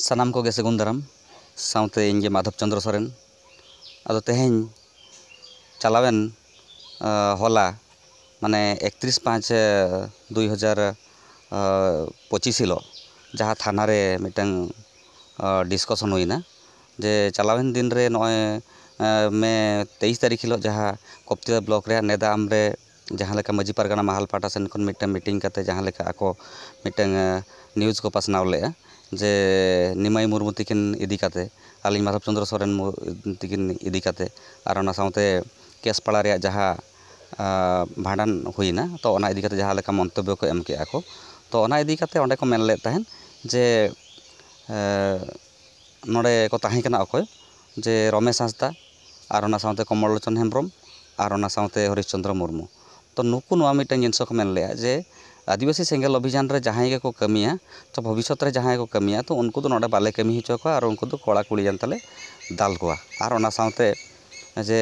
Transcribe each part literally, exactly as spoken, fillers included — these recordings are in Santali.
ᱥᱟᱱᱟᱢ ᱠᱚᱜᱮ ᱥᱟᱹᱜᱩᱱ ᱫᱟᱨᱟᱢ, ᱥᱟᱶᱛᱮ ᱤᱧ ᱜᱮ ᱢᱟᱫᱷᱚᱵ ᱪᱚᱸᱫᱽᱨᱚ ᱥᱚᱨᱮᱱ᱾ ᱟᱫᱚ ᱛᱮᱦᱮᱧ ᱪᱟᱞᱟᱣᱮᱱ, ᱟᱸ, ᱦᱚᱞᱟ, ᱢᱟᱱᱮ ᱮᱠᱛᱨᱤᱥ ᱯᱟᱸᱪ ᱫᱩᱭ ᱦᱟᱡᱟᱨ ᱯᱚᱸᱪᱤᱥ ᱦᱤᱞᱳᱜ ᱡᱟᱦᱟᱸ ᱛᱷᱟᱱᱟ ᱨᱮ ᱢᱤᱫᱴᱟᱝ, ᱟᱸ, discussion ᱦᱩᱭᱱᱟ, ᱡᱮ ᱪᱟᱞᱟᱣᱮᱱ ᱫᱤᱱ ᱨᱮ ᱱᱚᱜᱼᱚᱭ, ᱟᱸ, ᱢᱮ ᱛᱮᱭᱤᱥ ᱛᱟᱹᱨᱤᱠᱷ ᱦᱤᱞᱳᱜ ᱡᱟᱦᱟᱸ ᱠᱚᱯᱛᱤᱭᱟ block ᱨᱮᱭᱟᱜ ᱱᱮᱫᱟ ᱟᱢ ᱨᱮ ᱡᱟᱦᱟᱸ ᱞᱮᱠᱟ ᱢᱟᱹᱡᱷᱤ ᱯᱟᱨᱜᱟᱱᱟ ᱢᱟᱦᱟᱞ ᱯᱟᱦᱴᱟ ᱥᱮᱱ ᱠᱷᱚᱱ ᱢᱤᱫᱴᱟᱝ meeting ᱠᱟᱛᱮ ᱡᱟᱦᱟᱸ ᱞᱮᱠᱟ ᱟᱠᱚ ᱢᱤᱫᱴᱟᱝ, ᱟᱸ, news ᱠᱚ ᱯᱟᱥᱱᱟᱣ ᱞᱮᱫᱼᱟ, ᱡᱮ ᱱᱤᱢᱟᱭ ᱢᱩᱨᱢᱩ ᱛᱤᱠᱤᱱ ᱤᱫᱤ ᱠᱟᱛᱮ, ᱟᱹᱞᱤᱧ ᱢᱟᱫᱷᱚᱵ ᱪᱚᱸᱫᱽᱨᱚ ᱥᱚᱨᱮᱱ ᱢᱩ-, ᱛᱤᱠᱤᱱ ᱤᱫᱤ ᱠᱟᱛᱮ, ᱟᱨ ᱚᱱᱟ ᱥᱟᱶᱛᱮ ᱠᱮᱥᱯᱟᱲᱟ ᱨᱮᱭᱟᱜ ᱡᱟᱦᱟᱸ, ᱟᱸ, ᱵᱷᱟᱸᱰᱟᱱ ᱦᱩᱭᱱᱟ, ᱛᱚ ᱚᱱᱟ ᱤᱫᱤ ᱠᱟᱛᱮ ᱡᱟᱦᱟᱸ ᱞᱮᱠᱟ ᱢᱚᱱᱛᱚᱵᱵᱚ ᱠᱚ ᱮᱢ ᱠᱮᱜᱼᱟ ᱠᱚ, ᱛᱚ ᱚᱱᱟ ᱤᱫᱤ ᱠᱟᱛᱮ ᱚᱸᱰᱮ ᱠᱚ ᱢᱮᱱ ᱞᱮᱫ ᱛᱟᱦᱮᱸᱫ ᱡᱮ, ᱮᱸ, ᱱᱚᱰᱮ ᱠᱚ ᱛᱟᱦᱮᱸ ᱠᱟᱱᱟ ᱚᱠᱚᱭ, ᱡᱮ ᱨᱚᱢᱮᱥ ᱦᱟᱸᱥᱫᱟ ᱟᱨ ᱚᱱᱟ ᱥᱟᱶᱛᱮ ᱠᱚᱢᱚᱞ ᱞᱳᱪᱚᱱ ᱦᱮᱢᱵᱨᱚᱢ ᱟᱨ ᱚᱱᱟ ᱥᱟᱶᱛᱮ ᱦᱚᱨᱤᱥ ᱪᱚᱸᱫᱽᱨᱚ ᱢᱩᱨᱢᱩ᱾ ᱛᱚ ᱱᱩᱠᱩ ᱱᱚᱣᱟ ᱢᱤᱫᱴᱟᱝ ᱡᱤᱱᱤᱥ ᱠᱚ ᱢᱮᱱ ᱞᱮᱜᱼᱟ ᱡᱮ ᱟᱹᱫᱤᱵᱟᱹᱥᱤ ᱥᱮᱸᱜᱮᱞ ᱚᱵᱷᱤᱡᱟᱱ ᱨᱮ ᱡᱟᱦᱟᱸᱭ ᱜᱮᱠᱚ ᱠᱟᱹᱢᱤᱭᱟ, ᱛᱚ ᱵᱷᱚᱵᱤᱥᱥᱚᱛ ᱨᱮ ᱡᱟᱦᱟᱸᱭ ᱠᱚ ᱠᱟᱹᱢᱤᱭᱟ, ᱛᱚ ᱩᱱᱠᱩ ᱫᱚ ᱱᱚᱰᱮ ᱵᱟᱞᱮ ᱠᱟᱹᱢᱤ ᱦᱚᱪᱚ ᱠᱚᱣᱟ ᱟᱨ ᱩᱱᱠᱩ ᱫᱚ ᱠᱚᱲᱟ ᱠᱩᱲᱤ ᱡᱟᱱ ᱛᱟᱞᱮ ᱫᱟᱞ ᱠᱚᱣᱟ᱾ ᱟᱨ ᱚᱱᱟ ᱥᱟᱶᱛᱮ ᱡᱮ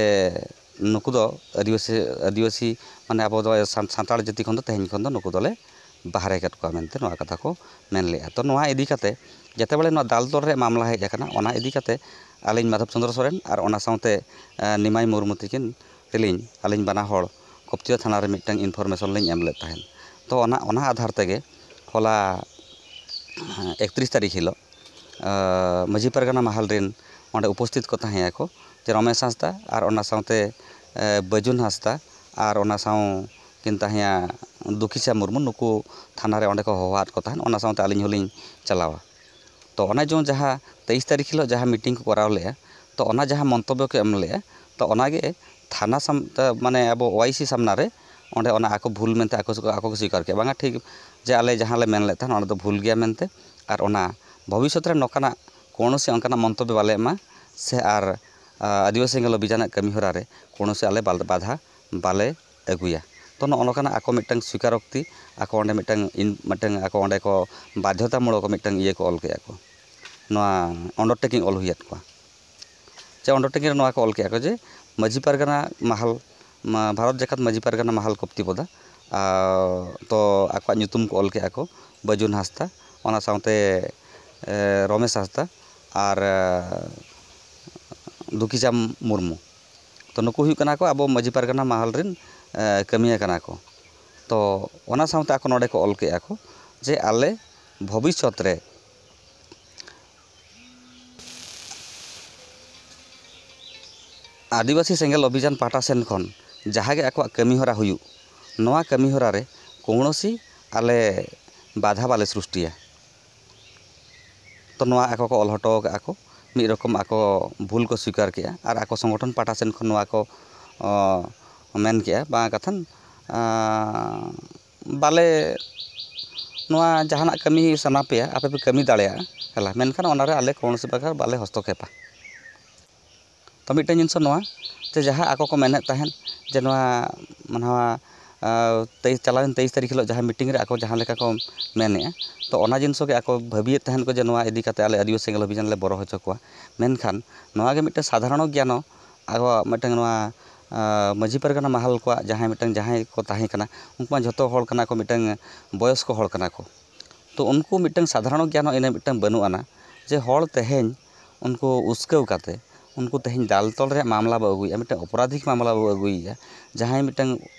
ᱱᱩᱠᱩ ᱫᱚ ᱟᱹᱫᱤᱵᱟᱹᱥᱤ, ᱟᱹᱫᱤᱵᱟᱹᱥᱤ ᱢᱟᱱᱮ ᱟᱵᱚ ᱫᱚ ᱥᱟᱱ-, ᱥᱟᱱᱛᱟᱲ ᱡᱟᱹᱛᱤ ᱠᱷᱚᱱ ᱫᱚ ᱛᱮᱦᱮᱧ ᱠᱷᱚᱱ ᱫᱚ ᱱᱩᱠᱩ ᱫᱚᱞᱮ ᱵᱟᱦᱨᱮ ᱠᱮᱫ ᱠᱚᱣᱟ ᱢᱮᱱᱛᱮ ᱱᱚᱣᱟ ᱠᱟᱛᱷᱟ ᱠᱚ ᱢᱮᱱ ᱞᱮᱜᱼᱟ᱾ ᱛᱚ ᱱᱚᱣᱟ ᱤᱫᱤ ᱠᱟᱛᱮ ᱡᱮᱛᱮ ᱵᱮᱲᱮ ᱱᱚᱣᱟ ᱫᱟᱞ ᱛᱚᱞ ᱨᱮᱭᱟᱜ ᱢᱟᱢᱞᱟ ᱦᱮᱡ ᱟᱠᱟᱱᱟ, ᱚᱱᱟ ᱤᱫᱤ ᱠᱟᱛᱮ ᱟᱹᱞᱤᱧ ᱢᱟᱫᱷᱚᱵ ᱪᱚᱸᱫᱽᱨᱚ ᱥᱚᱨᱮᱱ ᱟᱨ ᱚᱱᱟ ᱥᱟᱶᱛᱮ, ᱮᱸ, ᱱᱤᱢᱟᱭ ᱢᱩᱨᱢᱩ ᱛᱤᱠᱤᱱ ᱛᱮᱞᱤᱧ ᱟᱹᱞᱤᱧ ᱵᱟᱱᱟ ᱦᱚᱲ ᱠᱚᱯᱛᱤᱭᱟ ᱛᱷᱟᱱᱟ ᱨᱮ ᱢᱤᱫᱴᱟᱝ information ᱞᱤᱧ ᱮᱢ ᱞᱮᱫ ᱛᱟᱦᱮᱸᱫ᱾ ᱛᱚ ᱚᱱᱟ, ᱚᱱᱟ ᱟᱫᱷᱟᱨ ᱛᱮᱜᱮ ᱦᱚᱞᱟ, ᱮᱸ, ᱮᱠᱛᱨᱤᱥ ᱛᱟᱹᱨᱤᱠᱷ ᱦᱤᱞᱳᱜ, ᱮᱸ, ᱢᱟᱹᱡᱷᱤ ᱯᱟᱨᱜᱟᱱᱟ ᱢᱟᱦᱟᱞ ᱨᱮᱱ ᱚᱸᱰᱮ ᱩᱯᱚᱥᱛᱷᱤᱛ ᱠᱚ ᱛᱟᱦᱮᱸ ᱟᱠᱚ, ᱡᱮ ᱨᱚᱢᱮᱥ ᱦᱟᱸᱥᱫᱟ ᱟᱨ ᱚᱱᱟ ᱥᱟᱶᱛᱮ, ᱮᱸ, ᱵᱟᱹᱡᱩᱱ ᱦᱟᱸᱥᱫᱟ ᱟᱨ ᱚᱱᱟ ᱥᱟᱶ ᱠᱤᱱ ᱛᱟᱦᱮᱸᱭᱟ ᱫᱩᱠᱷᱤᱪᱟ ᱢᱩᱨᱢᱩ, ᱱᱩᱠᱩ ᱛᱷᱟᱱᱟ ᱨᱮ ᱚᱸᱰᱮ ᱠᱚ ᱦᱚᱦᱚᱣᱟᱫ ᱠᱚ ᱛᱟᱦᱮᱸᱫ, ᱚᱱᱟ ᱥᱟᱶᱛᱮ ᱟᱹᱞᱤᱧ ᱦᱚᱸᱞᱤᱧ ᱪᱟᱞᱟᱣᱟ᱾ ᱛᱚ ᱚᱱᱟ ᱡᱮ ᱡᱟᱦᱟᱸ ᱛᱮᱭᱤᱥ ᱛᱟᱹᱨᱤᱠᱷ ᱦᱤᱞᱳᱜ ᱡᱟᱦᱟᱸ meeting ᱠᱚ ᱠᱚᱨᱟᱣ ᱞᱮᱜᱼᱟ, ᱛᱚ ᱚᱱᱟ ᱡᱟᱦᱟᱸ ᱢᱚᱱᱛᱚᱵᱵᱚ ᱠᱚ ᱮᱢ ᱞᱮᱜᱼᱟ, ᱛᱚ ᱚᱱᱟᱜᱮ ᱛᱷᱟᱱᱟ ᱥᱟᱢ-, ᱛᱟ-, ᱢᱟᱱᱮ ᱟᱵᱚ OIC ᱥᱟᱢᱱᱟ ᱨᱮ ᱚᱸᱰᱮ ᱚᱱᱟ ᱟᱠᱚ ᱵᱷᱩᱞ ᱢᱮᱱᱛᱮ ᱟᱠᱚ, ᱟᱠᱚ ᱠᱚ ᱥᱤᱠᱟᱨ ᱠᱮᱜᱼᱟ, ᱵᱟᱝᱟ ᱴᱷᱤᱠ ᱡᱮ ᱟᱞᱮ ᱡᱟᱦᱟᱸ ᱞᱮ ᱢᱮᱱ ᱞᱮᱫ ᱛᱟᱦᱮᱸᱫ ᱚᱱᱟ ᱫᱚ ᱵᱷᱩᱞ ᱜᱮᱭᱟ ᱢᱮᱱᱛᱮ, ᱟᱨ ᱚᱱᱟ ᱵᱷᱚᱵᱤᱥᱥᱚᱛ ᱨᱮ ᱱᱚᱝᱠᱟᱱᱟᱜ ᱠᱳᱱᱳ ᱥᱮ ᱚᱱᱠᱟᱱᱟᱜ ᱢᱚᱱᱛᱚᱵᱵᱚ ᱵᱟᱞᱮ ᱮᱢᱟ ᱥᱮ ᱟᱨ, ᱟ, ᱟᱹᱫᱤᱵᱟᱹᱥᱤ ᱥᱮᱸᱜᱮᱞ ᱚᱵᱷᱤᱡᱟᱱᱟᱜ ᱠᱟᱹᱢᱤ ᱦᱚᱨᱟ ᱨᱮ ᱠᱳᱱᱳ ᱥᱮ ᱟᱞᱮ ᱵᱟᱞ-, ᱵᱟᱫᱷᱟ ᱵᱟᱞᱮ ᱟᱹᱜᱩᱭᱟ᱾ ᱛᱚ ᱱᱚᱜᱼᱚ ᱱᱚᱝᱠᱟᱱᱟᱜ ᱟᱠᱚ ᱢᱤᱫᱴᱟᱝ ᱥᱤᱠᱟᱨᱳᱠᱛᱤ, ᱟᱠᱚ ᱚᱸᱰᱮ ᱢᱤᱫᱴᱟᱝ ᱤᱱ-, ᱢᱤᱫᱴᱟᱝ ᱟᱠᱚ ᱚᱸᱰᱮ ᱠᱚ ᱵᱟᱫᱽᱫᱷᱚᱛᱟᱢᱩᱞᱚᱠ ᱢᱤᱫᱴᱟᱝ ᱤᱭᱟᱹ ᱠᱚ ᱚᱞ ᱠᱮᱜᱼᱟ ᱠᱚ, ᱱᱚᱣᱟ undertaking ᱚᱞ ᱦᱩᱭᱟᱫ ᱠᱚᱣᱟ᱾ ᱪᱮ undertaking ᱨᱮ ᱱᱚᱣᱟ ᱠᱚ ᱚᱞ ᱠᱮᱜᱼᱟ ᱠᱚ ᱡᱮ ᱢᱟᱹᱡᱷᱤ ᱯᱟᱨᱜᱟᱱᱟ ᱢᱟᱦᱟᱞ, ᱢᱟ-, ᱵᱷᱟᱨᱚᱛ ᱡᱟᱠᱟᱛ ᱢᱟᱹᱡᱷᱤ ᱯᱟᱨᱜᱟᱱᱟ ᱢᱟᱦᱟᱞ ᱠᱚᱯᱛᱤᱯᱚᱫᱟ, ᱟᱨ ᱛᱚ ᱟᱠᱚᱣᱟᱜ ᱧᱩᱛᱩᱢ ᱠᱚ ᱚᱞ ᱠᱮᱜᱼᱟ ᱠᱚ ᱵᱟᱹᱡᱩᱱ ᱦᱟᱸᱥᱫᱟ, ᱚᱱᱟ ᱥᱟᱶᱛᱮ, ᱮ, ᱨᱚᱢᱮᱥ ᱦᱟᱸᱥᱫᱟ ᱟᱨ ᱫᱩᱠᱤᱪᱟᱸᱫ ᱢᱩᱨᱢᱩ᱾ ᱛᱚ, ᱱᱩᱠᱩ ᱦᱩᱭᱩᱜ ᱠᱟᱱᱟ ᱠᱚ ᱟᱵᱚ ᱢᱟᱹᱡᱷᱤ ᱯᱟᱨᱜᱟᱱᱟ ᱢᱟᱦᱟᱞ ᱨᱮᱱ ᱠᱟᱹᱢᱤᱭᱟᱹ ᱠᱟᱱᱟ ᱠᱚ᱾ ᱛᱚ, ᱚᱱᱟ ᱥᱟᱶᱛᱮ ᱟᱠᱚ ᱱᱚᱰᱮ ᱠᱚ ᱚᱞ ᱠᱮᱜᱼᱟ ᱠᱚ ᱡᱮ ᱟᱞᱮ ᱵᱷᱚᱵᱤᱥᱥᱚᱛ ᱨᱮ ᱟᱹᱫᱤᱵᱟᱹᱥᱤ ᱥᱮᱸᱜᱮᱞ ᱚᱵᱷᱤᱡᱟᱱ ᱯᱟᱦᱴᱟ ᱥᱮᱱ ᱠᱷᱚᱱ ᱡᱟᱦᱟᱸ ᱜᱮ ᱟᱠᱚᱣᱟᱜ ᱠᱟᱹᱢᱤ ᱦᱚᱨᱟ ᱦᱩᱭᱩᱜ, ᱱᱚᱣᱟ ᱠᱟᱹᱢᱤ ᱦᱚᱨᱟ ᱨᱮ ᱠᱳᱱᱳᱥᱤ ᱟᱞᱮ ᱵᱟᱫᱷᱟ ᱵᱟᱞᱮ ᱥᱨᱤᱥᱴᱤᱭᱟ᱾ ᱛᱚ, ᱱᱚᱣᱟ ᱟᱠᱚ ᱠᱚ ᱚᱞ ᱦᱚᱴᱚ ᱟᱠᱟᱫᱼᱟ ᱠᱚ, ᱢᱤᱫ ᱨᱚᱠᱚᱢ ᱟᱠᱚ ᱵᱷᱩᱞ ᱠᱚ ᱥᱣᱤᱠᱟᱨ ᱠᱮᱜᱼᱟ ᱟᱨ ᱟᱠᱚ ᱥᱚᱝᱜᱚᱴᱷᱚᱱ ᱯᱟᱦᱴᱟ ᱥᱮᱱ ᱠᱷᱚᱱ ᱱᱚᱣᱟ ᱠᱚ, ᱚ, ᱢᱮᱱ ᱠᱮᱜᱼᱟ, ᱵᱟᱝ ᱠᱟᱛᱷᱟᱱ, ᱟ, ᱵᱟᱞᱮ, ᱱᱚᱣᱟ ᱡᱟᱦᱟᱱᱟᱜ ᱠᱟᱹᱢᱤ ᱥᱟᱱᱟ ᱯᱮᱭᱟ, ᱟᱯᱮ ᱯᱮ ᱠᱟᱹᱢᱤ ᱫᱟᱲᱮᱭᱟᱜᱼᱟ, ᱦᱮᱞᱟ, ᱢᱮᱱᱠᱷᱟᱱ ᱚᱱᱟᱨᱮ ᱟᱞᱮ ᱠᱳᱱᱳ ᱯᱨᱚᱠᱟᱨ ᱵᱟᱞᱮ ᱦᱚᱥᱛᱚᱠᱷᱮᱯᱟ᱾ ᱛᱚ, ᱢᱤᱫᱴᱮᱱ ᱡᱤᱱᱤᱥ ᱱᱚᱣᱟ ᱡᱮ ᱡᱟᱦᱟᱸ ᱟᱠᱚ ᱠᱚ ᱢᱮᱱᱮᱫ ᱛᱟᱦᱮᱸᱫ ᱡᱮ ᱱᱚᱣᱟ, ᱱᱚᱣᱟ, ᱟ, ᱛᱮᱭᱤᱥ, ᱪᱟᱞᱟᱣᱮᱱ ᱛᱮᱭᱤᱥ ᱛᱟᱹᱨᱤᱠᱷ ᱦᱤᱞᱳᱜ ᱡᱟᱦᱟᱸ meeting ᱨᱮ ᱟᱠᱚ ᱡᱟᱦᱟᱸ ᱞᱮᱠᱟ ᱠᱚ ᱢᱮᱱᱮᱫᱼᱟ, ᱛᱚ, ᱚᱱᱟ ᱡᱤᱱᱤᱥ ᱜᱮ ᱟᱠᱚ ᱵᱷᱟᱹᱵᱤᱭᱮᱫ ᱛᱟᱦᱮᱸᱫ ᱠᱚ ᱡᱮ ᱱᱚᱣᱟ ᱤᱫᱤ ᱠᱟᱛᱮ ᱟᱞᱮ ᱟᱹᱫᱤᱵᱟᱹᱥᱤ ᱥᱮᱸᱜᱮᱞ ᱚᱵᱷᱤᱡᱟᱱ ᱞᱮ ᱵᱚᱨᱚ ᱦᱚᱪᱚ ᱠᱚᱣᱟ᱾ ᱢᱮᱱᱠᱷᱟᱱ ᱱᱚᱣᱟ ᱜᱮ ᱢᱤᱫᱴᱮᱱ ᱥᱟᱫᱷᱟᱨᱚᱱ ᱜᱮᱭᱟᱱᱚ ᱟᱵᱚᱣᱟᱜ ᱢᱤᱫᱴᱟᱝ ᱱᱚᱣᱟ, ᱟ, ᱢᱟᱹᱡᱷᱤ ᱯᱟᱨᱜᱟᱱᱟ ᱢᱟᱦᱟᱞ ᱠᱚᱣᱟᱜ ᱡᱟᱦᱟᱸᱭ ᱢᱤᱫᱴᱟᱝ ᱡᱟᱦᱟᱸᱭ ᱠᱚ ᱛᱟᱦᱮᱸ ᱠᱟᱱᱟ, ᱩᱱᱠᱩ ᱢᱟ ᱡᱷᱚᱛᱚ ᱦᱚᱲ ᱠᱟᱱᱟ ᱠᱚ, ᱢᱤᱫᱴᱟᱝ ᱵᱚᱭᱚᱥᱠᱚ ᱦᱚᱲ ᱠᱟᱱᱟ ᱠᱚ᱾ ᱛᱚ, ᱩᱱᱠᱩ ᱢᱤᱫᱴᱟᱝ ᱥᱟᱫᱷᱟᱨᱚᱱ ᱜᱮᱭᱟᱱ ᱦᱚᱸ ᱤᱱᱟᱹ ᱢᱤᱫᱴᱟᱝ ᱵᱟᱹᱱᱩᱜ ᱟᱱᱟ ᱡᱮ ᱦᱚᱲ ᱛᱮᱦᱮᱧ ᱩᱱᱠᱩ ᱩᱥᱠᱟᱹᱣ ᱠᱟᱛᱮ ᱩᱱᱠᱩ ᱛᱮᱦᱮᱧ ᱫᱟᱞ ᱛᱚᱞ ᱨᱮᱭᱟᱜ ᱢᱟᱢᱞᱟ ᱵᱚ ᱟᱹᱜᱩᱭᱮᱫᱼᱟ, ᱢᱤᱫᱴᱟᱝ ᱚᱯᱚᱨᱟᱫᱷᱤᱠ ᱢᱟᱢᱞᱟ ᱵᱚ ᱟᱹᱜᱩᱭᱮᱫᱼᱟ, ᱡᱟᱦᱟᱸᱭ ᱢᱤᱫᱴᱟᱝ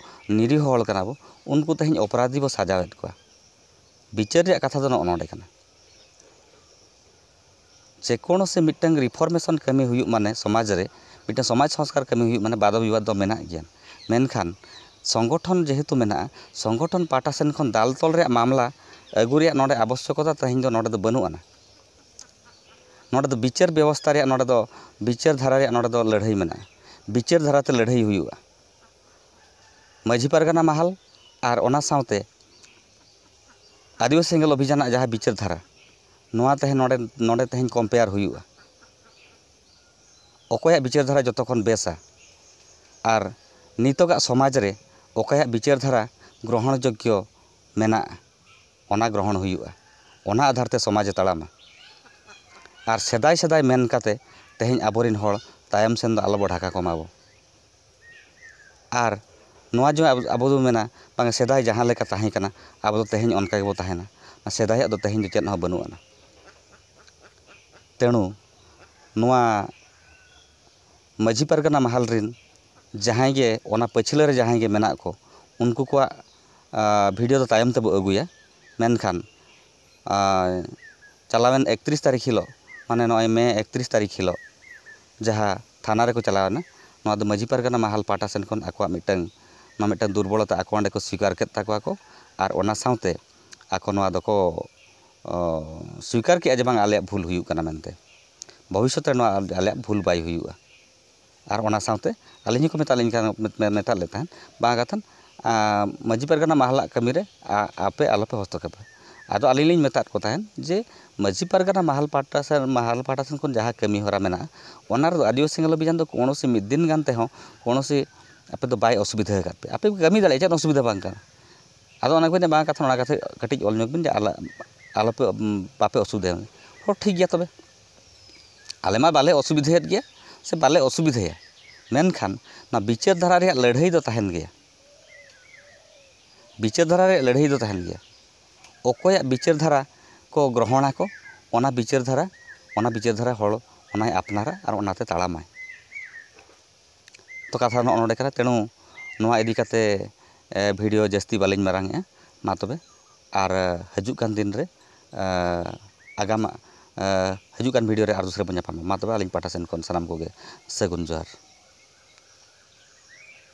ᱱᱤᱨᱤᱦᱚ ᱦᱚᱲ ᱠᱟᱱᱟ ᱵᱚ, ᱩᱱᱠᱩ ᱛᱮᱦᱮᱧ ᱚᱯᱚᱨᱟᱫᱷᱤ ᱵᱚ ᱥᱟᱡᱟᱣᱮᱫ ᱠᱚᱣᱟ᱾ ᱵᱤᱪᱟᱹᱨ ᱨᱮᱭᱟᱜ ᱠᱟᱛᱷᱟ ᱫᱚ ᱱᱚᱜᱼᱚ ᱱᱚᱰᱮ ᱠᱟᱱᱟ᱾ ᱡᱮᱠᱳᱱᱳ ᱥᱮ ᱢᱤᱫᱴᱟᱝ reformation ᱠᱟᱹᱢᱤ ᱦᱩᱭᱩᱜ ᱢᱟᱱᱮ ᱥᱚᱢᱟᱡᱽ ᱨᱮ ᱢᱤᱫᱴᱟᱝ ᱥᱚᱢᱟᱡᱽ ᱥᱚᱝᱥᱠᱟᱨ ᱠᱟᱹᱢᱤ ᱦᱩᱭᱩᱜ ᱢᱟᱱᱮ ᱵᱟᱫᱚ ᱵᱤᱵᱟᱫ ᱫᱚ ᱢᱮᱱᱟᱜ ᱜᱮᱭᱟ, ᱢᱮᱱᱠᱷᱟᱱ ᱥᱚᱝᱜᱚᱴᱷᱚᱱ ᱡᱮᱦᱮᱛᱩ ᱢᱮᱱᱟᱜᱼᱟ, ᱥᱚᱝᱜᱚᱴᱷᱚᱱ ᱯᱟᱦᱴᱟ ᱥᱮᱱ ᱠᱷᱚᱱ ᱫᱟᱞ ᱛᱚᱞ ᱨᱮᱭᱟᱜ ᱢᱟᱢᱞᱟ ᱟᱹᱜᱩ ᱨᱮᱭᱟᱜ ᱱᱚᱰᱮ ᱟᱵᱚᱥᱭᱚᱠᱚᱛᱟ ᱛᱮᱦᱮᱧ ᱫᱚ ᱱᱚᱰᱮ ᱫᱚ ᱵᱟᱹᱱᱩᱜ ᱟᱱᱟ᱾ ᱱᱚᱰᱮ ᱫᱚ ᱵᱤᱪᱟᱹᱨ ᱵᱮᱵᱚᱥᱛᱷᱟ ᱨᱮᱭᱟᱜ, ᱱᱚᱰᱮ ᱫᱚ ᱵᱤᱪᱟᱹᱨ ᱫᱷᱟᱨᱟ ᱨᱮᱭᱟᱜ ᱱᱚᱰᱮ ᱫᱚ ᱞᱟᱹᱲᱦᱟᱹᱭ ᱢᱮᱱᱟᱜᱼᱟ, ᱵᱤᱪᱟᱹᱨ ᱫᱷᱟᱨᱟᱛᱮ ᱞᱟᱹᱲᱦᱟᱹᱭ ᱦᱩᱭᱩᱜᱼᱟ᱾ ᱢᱟᱹᱡᱷᱤ ᱯᱟᱨᱜᱟᱱᱟ ᱢᱟᱦᱟᱞ ᱟᱨ ᱚᱱᱟ ᱥᱟᱶᱛᱮ ᱟᱹᱫᱤᱵᱟᱹᱥᱤ ᱥᱮᱸᱜᱮᱞ ᱚᱵᱷᱤᱡᱟᱱᱟᱜ ᱡᱟᱦᱟᱸ ᱵᱤᱪᱟᱹᱨ ᱫᱷᱟᱨᱟ, ᱱᱚᱣᱟ ᱛᱮᱦᱮᱧ ᱱᱚᱰᱮ, ᱱᱚᱰᱮ ᱛᱮᱦᱮᱧ compare ᱦᱩᱭᱩᱜᱼᱟ᱾ ᱚᱠᱚᱭᱟᱜ ᱵᱤᱪᱟᱹᱨ ᱫᱷᱟᱨᱟ ᱡᱚᱛᱚ ᱠᱷᱚᱱ ᱵᱮᱥᱟ ᱟᱨ ᱱᱤᱛᱚᱜᱟᱜ ᱥᱚᱢᱟᱡᱽ ᱨᱮ ᱚᱠᱚᱭᱟᱜ ᱵᱤᱪᱟᱹᱨ ᱫᱷᱟᱨᱟ ᱜᱨᱚᱦᱚᱱ ᱡᱳᱜᱽᱜᱚ ᱢᱮᱱᱟᱜᱼᱟ, ᱚᱱᱟ ᱜᱨᱚᱦᱚᱱ ᱦᱩᱭᱩᱜᱼᱟ᱾ ᱚᱱᱟ ᱟᱫᱷᱟᱨ ᱛᱮ ᱥᱚᱢᱟᱡᱽ ᱮ ᱛᱟᱲᱟᱢᱟ᱾ ᱟᱨ ᱥᱮᱫᱟᱭ ᱥᱮᱫᱟᱭ ᱢᱮᱱ ᱠᱟᱛᱮ ᱛᱮᱦᱮᱧ ᱟᱵᱚᱨᱮᱱ ᱦᱚᱲ ᱛᱟᱭᱚᱢ ᱥᱮᱱ ᱫᱚ ᱟᱞᱚ ᱵᱚ ᱰᱷᱟᱠᱟ ᱠᱚᱢᱟ ᱵᱚ᱾ ᱟᱨ ᱱᱚᱣᱟ ᱡᱮ ᱟᱵᱚ, ᱟᱵᱚ ᱫᱚ ᱢᱮᱱᱟ, ᱵᱟᱝ, ᱥᱮᱫᱟᱭ ᱡᱟᱦᱟᱸ ᱞᱮᱠᱟ ᱛᱟᱦᱮᱸ ᱠᱟᱱᱟ, ᱟᱵᱚ ᱫᱚ ᱛᱮᱦᱮᱧ ᱚᱱᱠᱟ ᱜᱮᱵᱚ ᱛᱟᱦᱮᱱᱟ᱾ ᱥᱮᱫᱟᱭᱟᱜ ᱫᱚ ᱛᱮᱦᱮᱧ ᱫᱚ ᱪᱮᱫ ᱦᱚᱸ ᱵᱟᱹᱱᱩᱜ ᱟᱱᱟ᱾ ᱛᱮᱬᱩ ᱱᱚᱣᱟ ᱢᱟᱹᱡᱷᱤ ᱯᱟᱨᱜᱟᱱᱟ ᱢᱟᱦᱟᱞ ᱨᱤᱱ ᱡᱟᱦᱟᱸᱭ ᱜᱮ, ᱚᱱᱟ ᱯᱟᱹᱪᱷᱞᱟᱹ ᱨᱮ ᱡᱟᱦᱟᱸᱭ ᱜᱮ ᱢᱮᱱᱟᱜ ᱠᱚ, ᱩᱱᱠᱩ ᱠᱚᱣᱟᱜ, ᱟ, video ᱫᱚ ᱛᱟᱭᱚᱢ ᱛᱮᱵᱚ ᱟᱹᱜᱩᱭᱟ᱾ ᱢᱮᱱᱠᱷᱟᱱ, ᱟ, ᱪᱟᱞᱟᱣᱮᱱ ᱮᱠᱛᱨᱤᱥ ᱛᱟᱹᱨᱤᱠᱷ ᱦᱤᱞᱳᱜ, ᱢᱟᱱᱮ ᱱᱚᱜᱼᱚᱭ ᱢᱮ ᱮᱠᱛᱨᱤᱥ ᱛᱟᱹᱨᱤᱠᱷ ᱦᱤᱞᱳᱜ ᱡᱟᱦᱟᱸ ᱛᱷᱟᱱᱟ ᱨᱮᱠᱚ ᱪᱟᱞᱟᱣᱮᱱᱟ, ᱱᱚᱣᱟ ᱫᱚ ᱢᱟᱹᱡᱷᱤ ᱯᱟᱨᱜᱟᱱᱟ ᱢᱟᱦᱟᱞ ᱯᱟᱦᱴᱟ ᱥᱮᱱ ᱠᱷᱚᱱ ᱟᱠᱚᱣᱟᱜ ᱢᱤᱫᱴᱟᱝ, ᱱᱚᱣᱟ ᱢᱤᱫᱴᱟᱝ ᱫᱩᱨᱵᱚᱞᱚᱛᱟ ᱟᱠᱚ ᱚᱸᱰᱮ ᱠᱚ ᱥᱣᱤᱠᱟᱨ ᱠᱮᱫ ᱛᱟᱠᱚᱣᱟ ᱠᱚ, ᱟᱨ ᱚᱱᱟ ᱥᱟᱶᱛᱮ ᱟᱠᱚ ᱱᱚᱣᱟ ᱫᱚᱠᱚ, ᱚ, ᱥᱣᱤᱠᱟᱨ ᱠᱮᱜᱼᱟ ᱡᱮ ᱵᱟᱝ, ᱟᱞᱮᱭᱟᱜ ᱵᱷᱩᱞ ᱦᱩᱭᱩᱜ ᱠᱟᱱᱟ ᱢᱮᱱᱛᱮ, ᱵᱷᱚᱵᱤᱥᱥᱚᱛ ᱨᱮ ᱱᱚᱣᱟ ᱟᱞᱮᱭᱟᱜ ᱵᱷᱩᱞ ᱵᱟᱭ ᱦᱩᱭᱩᱜᱼᱟ᱾ ᱟᱨ ᱚᱱᱟ ᱥᱟᱶᱛᱮ ᱟᱹᱞᱤᱧ ᱦᱚᱸᱠᱚ ᱢᱮᱛᱟᱜ ᱞᱤᱧ ᱠᱟᱱ, ᱢᱮ-, ᱢᱮᱛᱟᱜ ᱞᱮ ᱛᱟᱦᱮᱸᱫ, ᱵᱟᱝ ᱠᱟᱛᱷᱟᱱ, ᱟ, ᱢᱟᱹᱡᱷᱤ ᱯᱟᱨᱜᱟᱱᱟ ᱢᱟᱦᱟᱞᱟᱜ ᱠᱟᱹᱢᱤ ᱨᱮ, ᱟ, ᱟᱯᱮ ᱟᱞᱚᱯᱮ ᱦᱚᱥᱛᱚᱠᱷᱮᱯᱟ᱾ ᱟᱫᱚ ᱟᱹᱞᱤᱧ ᱞᱤᱧ ᱢᱮᱛᱟᱫ ᱠᱚ ᱛᱟᱦᱮᱸᱫ ᱡᱮ ᱢᱟᱹᱡᱷᱤ ᱯᱟᱨᱜᱟᱱᱟ ᱢᱟᱦᱟᱞ ᱯᱟᱦᱴᱟ ᱥᱮᱱ, ᱢᱟᱦᱟᱞ ᱯᱟᱦᱴᱟ ᱥᱮᱱ ᱠᱷᱚᱱ ᱡᱟᱦᱟᱸ ᱠᱟᱹᱢᱤ ᱦᱚᱨᱟ ᱢᱮᱱᱟᱜᱼᱟ, ᱚᱱᱟ ᱨᱮᱫᱚ ᱟᱹᱫᱤᱵᱟᱹᱥᱤ ᱥᱮᱸᱜᱮᱞ ᱚᱵᱷᱤᱡᱟᱱ ᱫᱚ ᱠᱳᱱᱳ ᱥᱤ ᱢᱤᱫ ᱫᱤᱱ ᱜᱟᱱ ᱛᱮᱦᱚᱸ ᱠᱳᱱᱳ ᱥᱤ ᱟᱯᱮ ᱫᱚ ᱵᱟᱭ ᱚᱥᱩᱵᱤᱫᱷᱟ ᱟᱠᱟᱫ ᱯᱮ, ᱟᱯᱮ ᱯᱮ ᱠᱟᱹᱢᱤ ᱫᱟᱲᱮᱭᱟᱜᱼᱟ, ᱪᱮᱫ ᱚᱥᱩᱵᱤᱫᱷᱟ ᱵᱟᱝ ᱠᱟᱱᱟ᱾ ᱟᱫᱚ ᱚᱱᱟ ᱠᱚ ᱢᱮᱱᱟ, ᱵᱟᱝ ᱠᱟᱛᱷᱟ, ᱚᱱᱟ ᱠᱟᱛᱷᱟ ᱠᱟᱹᱴᱤᱡ ᱚᱞ ᱧᱚᱜ ᱵᱤᱱ ᱡᱮ ᱟᱞᱚ, ᱟᱞᱚᱯᱮ, ᱵᱟᱯᱮ ᱚᱥᱩᱵᱤᱫᱷᱟᱭᱟ᱾ ᱦᱚᱸ, ᱴᱷᱤᱠ ᱜᱮᱭᱟ ᱛᱚᱵᱮ, ᱟᱞᱮ ᱢᱟ ᱵᱟᱞᱮ ᱚᱥᱩᱵᱤᱫᱷᱟᱭᱮᱫ ᱜᱮᱭᱟ ᱥᱮ ᱵᱟᱞᱮ ᱚᱥᱩᱵᱤᱫᱷᱟᱭᱟ, ᱢᱮᱱᱠᱷᱟᱱ ᱱᱚᱣᱟ ᱵᱤᱪᱟᱹᱨ ᱫᱷᱟᱨᱟ ᱨᱮᱭᱟᱜ ᱞᱟᱹᱲᱦᱟᱹᱭ ᱫᱚ ᱛᱟᱦᱮᱱ ᱜᱮᱭᱟ᱾ ᱵᱤᱪᱟᱹᱨ ᱫᱷᱟᱨᱟ ᱨᱮᱭᱟᱜ ᱞᱟᱹᱲᱦᱟᱹᱭ ᱫᱚ ᱛᱟᱦᱮᱱ ᱜᱮᱭᱟ᱾ ᱚᱠᱚᱭᱟᱜ ᱵᱤᱪᱟᱹᱨ ᱫᱷᱟᱨᱟ ᱠᱚ ᱜᱨᱚᱦᱚᱱᱟᱠᱚ, ᱚᱱᱟ ᱵᱤᱪᱟᱹᱨ ᱫᱷᱟᱨᱟ, ᱚᱱᱟ ᱵᱤᱪᱟᱹᱨ ᱫᱷᱟᱨᱟ ᱦᱚᱲ ᱚᱱᱟᱭ ᱟᱯᱱᱟᱨᱟ ᱟᱨ ᱚᱱᱟᱛᱮ ᱛᱟᱲᱟᱢᱟᱭ᱾ ᱛᱚ, ᱠᱟᱛᱷᱟ ᱱᱚᱜᱼᱚ ᱱᱚᱰᱮ ᱠᱟᱱᱟ᱾ ᱛᱮᱬᱩ ᱱᱚᱣᱟ ᱤᱫᱤ ᱠᱟᱛᱮ, ᱮ, video ᱡᱟᱹᱥᱛᱤ ᱵᱟᱹᱞᱤᱧ ᱢᱟᱨᱟᱝᱮᱜᱼᱟ᱾ ᱢᱟ ᱛᱚᱵᱮ, ᱟᱨ, ᱮ, ᱦᱤᱡᱩᱜ ᱠᱟᱱ ᱫᱤᱱ ᱨᱮ, ᱮ, ᱟᱜᱟᱢᱟᱜ, ᱮ, ᱦᱤᱡᱩᱜ ᱠᱟᱱ video ᱨᱮ ᱟᱨ ᱫᱚᱥᱨᱟ ᱵᱚᱱ ᱧᱟᱯᱟᱢᱟ᱾ ᱢᱟ ᱛᱚᱵᱮ, ᱟᱹᱞᱤᱧ ᱯᱟᱦᱴᱟ ᱥᱮᱱ ᱠᱷᱚᱱ ᱥᱟᱱᱟᱢ ᱠᱚᱜᱮ ᱥᱟᱹᱜᱩᱱ ᱡᱚᱦᱟᱨ᱾